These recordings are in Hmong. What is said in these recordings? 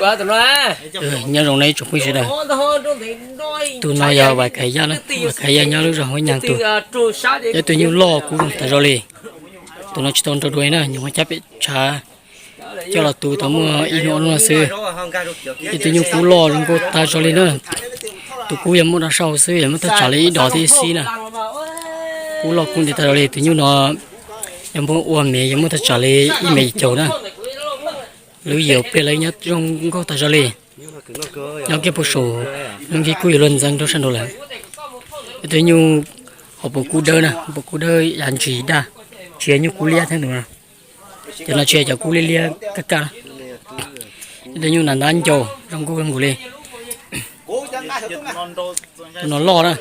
Nyob zoo nej tsoom phooj ywg sawv daws. Tus no yog Vam Khais Yaj na, Vam Khais Yaj nyob lub zos Huab Nyag tug. Yog tus nyuj loj kub zoo tas zog li. Tus no tsis tau nrau dua na, nyuam qhuav cab pem tshav coj los tu tau muaj ib hnub ob hnub no xwb. Yog tus nyuj kub loj zoo nkauj tas zog li na. Tus kub yog muaj rau sab hauv xwb, yog muaj thaj tsam li ib dos thiab ib xib na. Kub loj kub ntev tas zog li. Tus nyuj no yog npua ua me, yog muaj thaj tsam li ib mev yim caum na. Lub yim pliag lawv nyob zoo nkauj tas zog li. Nyob kiag puag saum lub nkib kub yuav luag ntxeev rau sab nraud lawm. Tus nyuj hauv paus kub dawb na, hauv paus kub dawb yav ntsis daj, tsis yog nyuj kub liab thiab tus no. Cov no tsis yog cov kub liab liab kaj kaj na. Tus nyuj nas ntab ncau zoo nkauj nkaus li. Tus no loj na,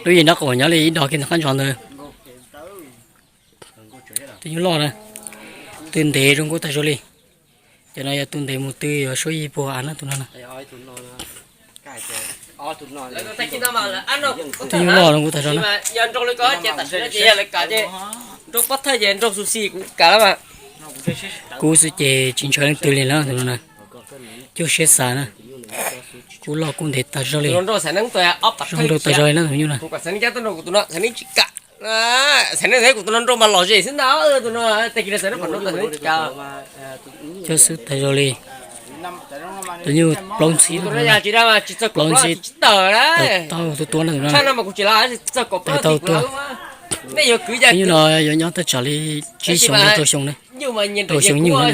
lub yim nraub qaum nyob li ib dos kiag ntawm qab ntsos ntawd. Tus nyuj loj na, tw ntev zoo nkauj tas zog li. Cov no yog tw ntev mus tw yuav suab yig puag av na tus no na. Tus nyuj loj zoo nkauj tas zog na. Kub xwb ces tsis ntshaw leej twg li na tus no na. Cuag siab xav na. Kub loj kub ntev tas zog li. Zoo nkauj tas zog li na tus nyuj na. Cog xwb tas zog li. Tus nyuj plaub ntxhib, plaub ntxhib tawg tau tuaj tuaj na tus no. Tawg tau tuaj. Tus nyuj no yuav nyob thaj tsam li tsib xyoo rau xyoo na. Rau xyoo nyuj na.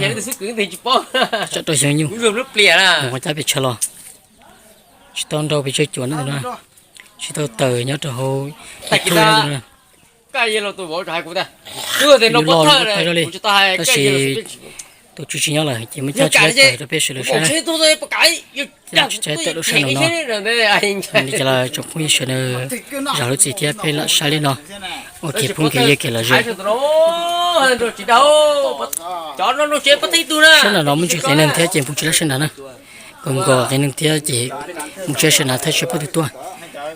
Rau xyoo nyuj. Nyuam qhuav cab pes tshav los. Tsis tau nrau pes tsawg cuam na tus no. Tsis tau tawm nyob rau hauv ib tug no. Nyuj loj zoo nkauj tas zog li. Tab sis tus tswv tsis nyob lawm ces muab cab tsis tau tawm rau peb sawv daws saib. Cab tsis tau tawm rau sab nraum no. Li cas los tsoom phooj ywg sawv daws zam lub txim thiab peb lam saib li no. Ua kev phooj kev ywg kev lom zem. Sab nraum no muaj ntsis qias neeg thiab ces mus tsis lawm sab nraud na. Kawg nkaus qias neeg thiab ces mus tsis lawm sab nraud, thawj tsam pab tug tuaj.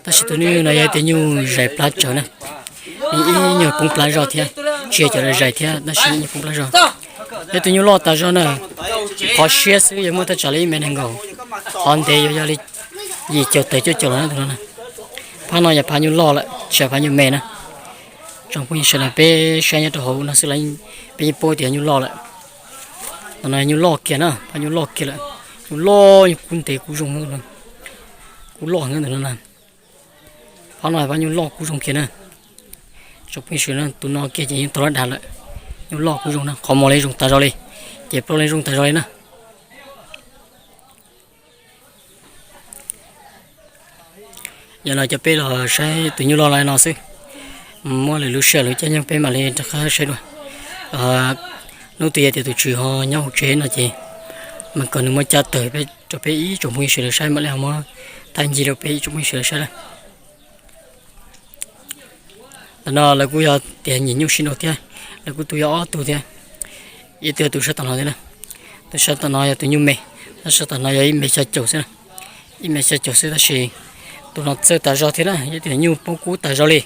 Tab sis tus nyuj no yog ib tug nyuj zais plab tsawv na. Nws ib nyuag poob plab zog thiab, tsis yog cov zais thiab tab sis ib nyuag poob plab zog. Yog tus nyuj loj tas zog na, qhov siab xwb yog muaj thaj tsam li ib mev nees nkaum, qhov ntev yuav yog li yim caum tawm cuaj caum los na tus no na. Phab no yog phab nyuj loj lawm tsis yog phab nyuj me na. Tsoom phooj ywg sawv daws peb saib nyob rau hauv no xwb los peb yeej paub tias nyuj loj lawm. Tus no nyuj loj kiag na, phab nyuj loj kiag lawm. Nyuj loj, nyuj kub ntev kub zoo, kub loj heev tus no na. Phab no phab nyuj loj kub zoo kiag na. Tsoom phooj ywg sawv daws, tus no kiag ces yeej tau lab dag lawm. Nyuj loj kub zoo na, qhov muag li zoo tas zog li, ces plaub li zoo tas zog li na. Yog no cov peb los saib tus nyuj loj li no xwb. Muab lwm lub sij hawm lwm caij nyoog peb mam li rov qab saib dua. Hnub twg yog tias tus tswv ho nyob hauv tsev no ces mam kom nws muab cab tawm rau peb ib tsoom phooj ywg sawv daws saib, mam li ho muab thaij ncig rau peb ib tsoom phooj ywg sawv daws saib na. Ntawm no lawv kuj yog tias nyiam nyuj sib nraus thiab, lawv kuj tu yog ob tug thiab. Ib tug yog tus sab tom no thiab na. Tus sab tom no yog tus nyuj me, tab sab tom no yog ib mev xya caum xwb na. Ib mev xya caum xwb tab sis tus no txawj tas zog thiab na, yog tias nyuj paub kub tas zog li.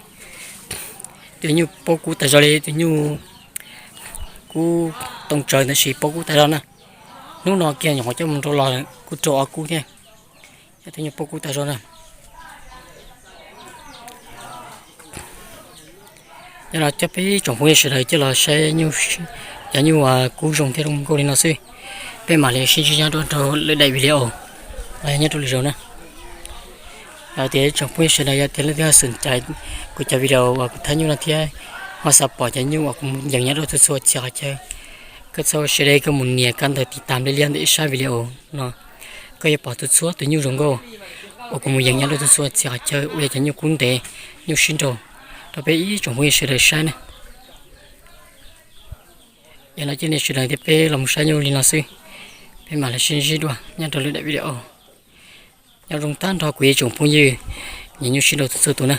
Tus nyuj paub kub tas zog li, tus nyuj kub tooj tsawv tab sis paub kub tas zog na. Hnub no kiag nyuam qhuav coj mus nrau los kuj rau ob kub thiab. Yog tus nyuj paub kub tas zog na. Yog no coj peb tsoom phooj ywg sawv daws coj los saib cov nyuj kub zoo thiab zoo nkauj li no xwb. Peb mam li sib ntsib nyob rau rau lwm daim video los yog nyob rau lwm zaus na. Yog tias tsoom phooj ywg sawv daws yog tias leej twg xom cai kuv cov video uas kuv thaij nyuj no thiab ho xav pom cov nyuj uas kuv mus yees nyob rau txhua txhua txhia qhov chaw, koj txhob share, koj mus nias kab ntawv tiv tam liab liab ntawm ib sab video no, koj yuav pom txhua txhua tus nyuj zoo nkauj uas kuv mus yees nyob rau txhua txhua txhia qhov chaw uas yog cov nyuj kub ntev, nyuj sib nraus rau peb ib tsoom phooj ywg sawv daws saib na. Yog no cia nej sawv daws thiab peb los mus saib nyuj li no xwb, peb mam li sib ntsib dua nyob rau lwm daim video. Nyob zoo tag nrho kuv ib tsoom phooj ywg nyiam nyuj sib nraus txhua tus na.